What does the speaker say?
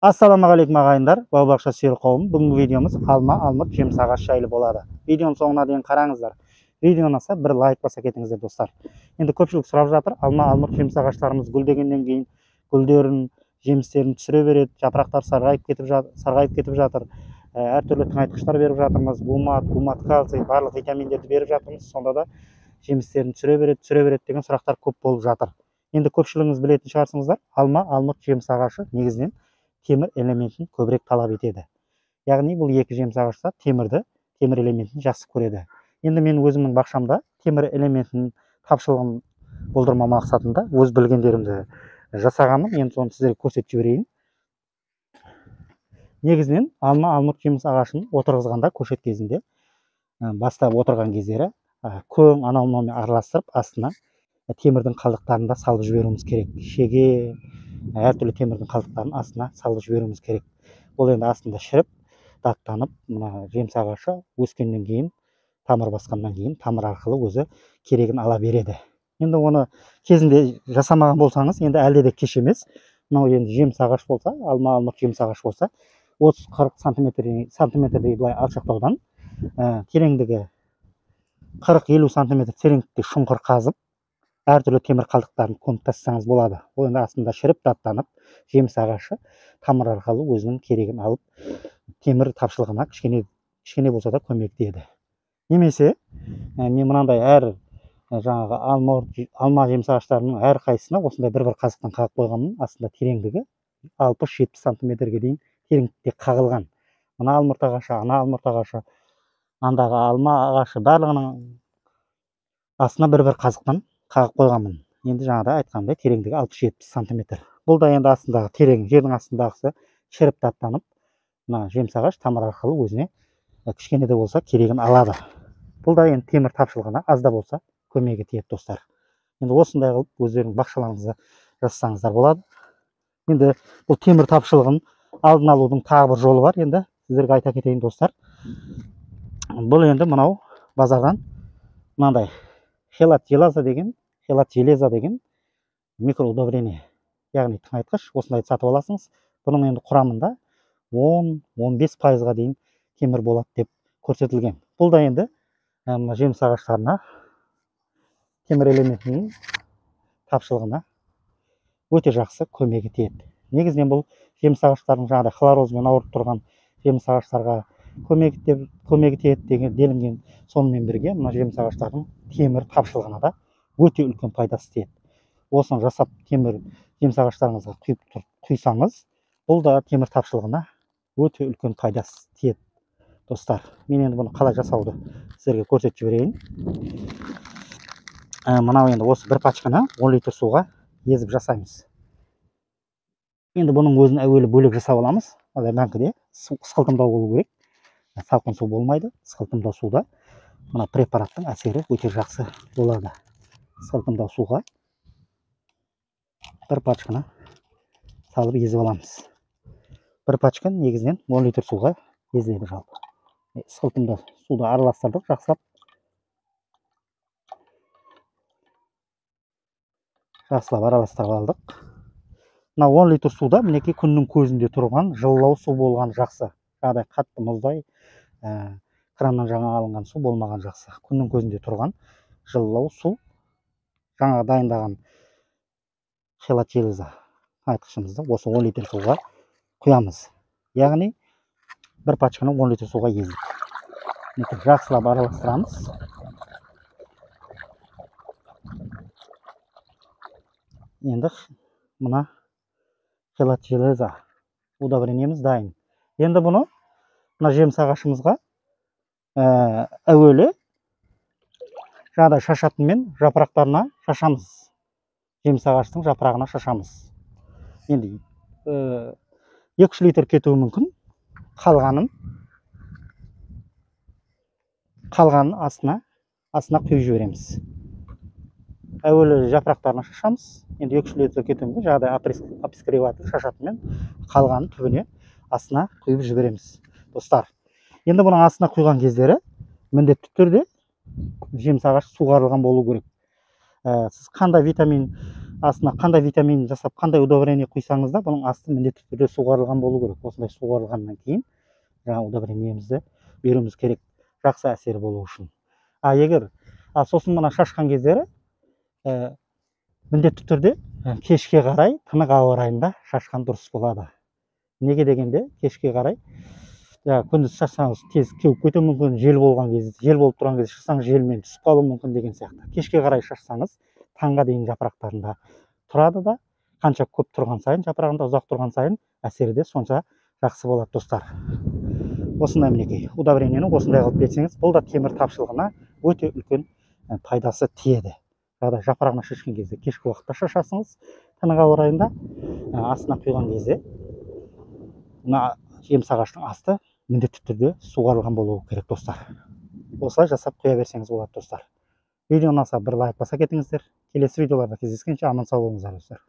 Ассалаумағалейкум ағайындар, бау-бақша сүйер қауым. Бүгінгі видеомыз алма, алмұрт, жеміс ағаш жайлы болады. Видеоның соңына дейін қараңыздар. Видео ұнаса бір лайк баса кетіңіздер, достар. Енді көпшілік сұрап жатыр, алма, алмұрт, жеміс ағаштарымыз гүлдегеннен кейін гүлдерін, жемістерін түсіре береді, жапырақтар сарғайып кетіп жатыр. Әртүрлі тыңайтқыштар беріп жатырмыз, гумат, гумат кальций, барлық витаминдерді беріп жатырмыз. Сонда да жемістерін түсіре береді деген сұрақтар көп болып жатыр. Енді көпшілігіңіз білетін шығарсыңыздар, алма, алмұрт, жеміс ағашы негізінен темір элементін көбірек талап етеді. Яғни бұл екі жеміс ағашта темір элементін жақсы көреді. Енді мен өзімнің бақшамда темір элементінің тапшылығын болдырмау мақсатында өз білгендерімді жасағанмын. Енді соны сіздерге көрсетіп жіберейін. Негізінен алма, алмұрт, жеміс ағашын отырғызғанда көшет кезінде бастап отырған кездері көң анау мынаумен араластырып астына темірдің қалдықтарын да салып жіберуіміз керек. Шеге, әртүрлі темірдің қалдықтарын астына салып жіберуіміз керек. Ол енді астында шіріп, даттанып, мына жеміс ағашы өскеннен кейін, тамыр басқаннан кейін тамыр арқылы өзі керегін ала береді. Енді оны кезінде жасамаған болсаңыз, енді әлде де кеш емес. Мынау енді жеміс ағаш болса, алма, алмұрт жеміс ағаш болса, 30-40 сантиметрдей былай алшақтаудан, тереңдігі 40-50 сантиметр тереңдікте шұңқыр қазып, әртүрлі темір қалдықтарын көміп тастасаңыз болады. Ол енді астында шіріп, даттанып, жеміс ағашы тамыр арқылы өзінің керегін алып, темір тапшылығына кішкене болса да көмектеседі. Немесе мен мынандай әр жаңағы алма жеміс ағаштарының әр қайсысына осындай бір-бір қазықтан қағып қойғанмын. Астында тереңдігі 60-70 сантиметрге дейін тереңдікте қағылған. Мына алмұрт ағашы, ана алмұрт ағашы, андағы алма ағашы, барлығының астына бір-бір қазықтан қағып қойғанмын. Енді жаңада айтқандай тереңдігі 60-70 сантиметр. Бұл да енді астындағы терең, жердің астындағысы шіріп даттанып, мына жеміс ағаш тамыр арқылы өзіне кішкене де болса керегін алады. Бұл да енді темір тапшылығына аз да болса көмегі тиеді, достар. Енді осындай қылып өздеріңіз бақшаларыңызда жасасаңыздар болады. Енді бұл темір тапшылығын алдын алудың тағы бір жолы бар. Енді сіздерге айта кетейін, достар. Бұл енді мынау базардан мынандай хелат железа деген микроудобрение, яғни тыңайтқыш, осындайды сатып аласыңыз. Бұның енді құрамында 10-15%-ға дейін темір болады деп көрсетілген. Бұл да енді мына жеміс ағаштарына темір элементінің тапшылығына өте жақсы көмегі тиеді. Негізінен бұл жеміс ағаштарының жаңағыдай хлорозбен ауырып тұрған жеміс ағаштарға көмегі тиеді деген делінген. Сонымен бірге мына жеміс ағаштарының темір тапшылығына да өте үлкен пайдасы тиеді. Осыны жасап темір жеміс ағаштарыңызға құйсаңыз, бұл да темір тапшылығына өте үлкен пайдасы тиеді, достар. Мен енді бұны қалай жасауды сіздерге көрсетіп жіберейін. Мынау енді осы бір пачканы 10 литр суға езіп жасаймыз. Енді бұның өзін әуелі бөлек жасап аламыз. Ал бәңкіде ысқылтымдау болу керек. Салқын су болмайды. Ысқылтымдау суда мына препараттың әсері өте жақсы болады. Ысқылтымдау суға бір пачканы салып езіп аламыз. Бір пачка негізінен 10 литр суға езіледі жалпы. Ысқылтымдау суды араластырдық жақсылап. Жақсылап араластырып алдық. Мына 10 литр суда мінекей күннің көзінде тұрған жылылау су болған жақсы. Жаңағыдай қатты мұздай, краннан жаңа алынған су болмаған жақсы. Күннің көзінде тұрған жылылау су, жаңа дайындаған хелат железа тыңайтқышымызды осы 10 литр суға құямыз. Яғни бір пачканы 10 литр суға ездік. Мінекей жақсылап араластырамыз. Енді мына хелат железа удобрениеміз дайын. Енді бұны мына жеміс ағашымызға әуелі жаңағыдай шашатынмен жапырақтарына шашамыз. Жеміс ағаштың жапырағына шашамыз. Енді 2-3 литр кетуі мүмкін. Қалғанын астына құйып жібереміз. Әуелі жапырақтарына шашамыз. Енді 2-3 литр кетуі мүмкін. Жаңағыдай опрыскиватель шашатынмен қалғанын түбіне астына құйып жібереміз, достар. Енді бұның астына құйған кездері міндетті түрде жеміс ағашы суғарылған болу керек. Сіз қандай витамин Астына қандай витамин жасап, қандай удобрение құйсаңыз да, бұның асты міндетті түрде суғарылған болу керек. Осындай суғарылғаннан кейін жаңа удобрениемізді беруіміз керек, жақсы әсері болу үшін. А егер сосын мына шашқан кездері міндетті түрде кешке қарай тынық ауа райында шашқан дұрыс болады. Неге дегенде, кешке қарай күндіз шашсаңыз тез кеуіп кетуі мүмкін, жел болған кезде, жел болып тұрған кезде шашсаңыз желмен түсіп қалуы мүмкін деген сияқты. Кешке қарай шашсаңыз таңға дейін жапырақтарында тұрады да, қанша көп тұрған сайын, жапырағында ұзақ тұрған сайын әсері де сонша жақсы болады достар. Осындай мінекей удобрениені осындай қылып берсеңіз, бұл да темір тапшылығына өте үлкен пайдасы тиеді. Жағдай жапырағына шашқан кезде кешкі уақытта шашасыңыз, тынық ауа райында астына құйған кезде мына жеміс ағашының асты міндетті түрде суғарылған болуы керек достар. Осылай жасап құя берсеңіз болады достар. Видео ұнаса бір лайк баса кетіңіздер. Келесі видеоларда кездескенше аман сау болыңыздар достар.